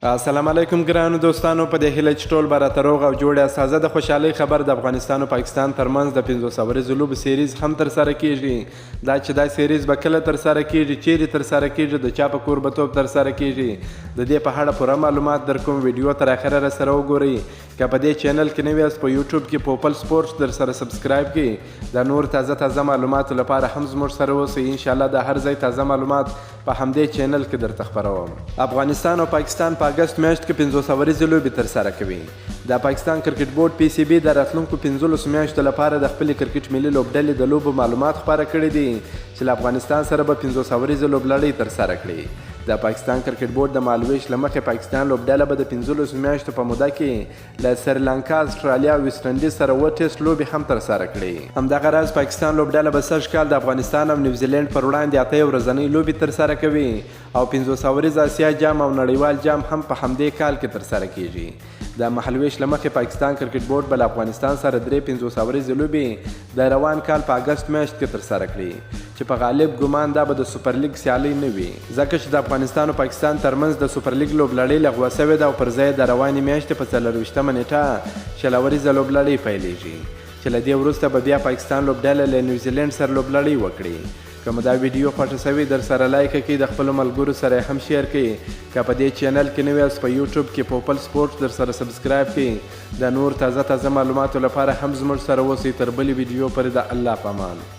السلام علیکم ګرانو دوستانو، په دې هیله چې ټول به راته روغ او جوړ یاست. تازه د خوشحالۍ خبر، د افغانستان او پاکستان ترمنځ د 50 اوریزو لوبو سیریز هم ترسره کیږي. دا چې دا سیریز به کله ترسره کیږي، چیرې ترسره کیږي، د چا په کوربتوب ترسره کیږي، د دې په اړه پوره معلومات در کوم. ویډیو تر اخره را سره وګورئ. که په دې چینل کې نوي یاست، په یوټیوب کې پوپل سپورټس در سره subscribe کړئ. د نور تازه تازه معلوماتو لپاره هم زموږ سره اوسئ. انشاءالله د هر ځای تازه معلومات په همدې چینل کې درته خپروم. افغانستان او پاکستان په اګست میاشت کې 50 اوریزې لوبې ترسره کوي. د پاکستان کرکټ بورډ پي سي بي د راتلونکو 15 میاشتو لپاره د خپلې کرکټ ملي لوبډلې د لوبو معلومات خپاره کړي دي چې له افغانستان سره به 50 اوریزه لوبلړۍ ترسره کړي. د پاکستان کرکټ بورډ د مهالوېش له مخې، پاکستان لوبډله به د 15 میاشتو په موده کې له سریلانکا، اسټرالیا او ویسټ انډیز سره اووه ټیسټ لوبې هم ترسره کړي. همدغه راز پاکستان لوبډله به سږ کال د افغانستان او نیوزیلینډ پر وړاندې اته یو ورځنۍ لوبې ترسره کوي او 50 اوریز اسیا جام او نړیوال جام هم په همدې کال کې ترسره کیږي. د مهالوېش له مخې، پاکستان کرکټ بورډ به له افغانستان سره درې 50 اوریزې لوبې د روان کال په اګست میاشت کې ترسره کړي چې په غالب ګمان دا به د سوپر لیګ سیالۍ نه وي، ځکه چې د افغانستان او پاکستان ترمنځ د سوپر لیګ لوبلړۍ لغوه شوې ده او پر ځای د روانې میاشتې په 24مه نېټه 20 اوریزه لوبلړۍ پیلېږي چې له دې وروسته به بیا پاکستان لوبډله له نیوزیلینډ سره لوبلړۍ وکړي. که مو دا ویډیو خوښه شوې، در سره like کړئ، د خپلو ملګرو سره هم share کړئ. که په دې چینل کې نوي یاست، په یوټیوب کې پوپل سپورټس در سره subscribe کړئ. د نور تازه تازه معلوماتو لپاره هم زموږ سره اوسئ. تر بلې ویډیو پورې د الله په امان.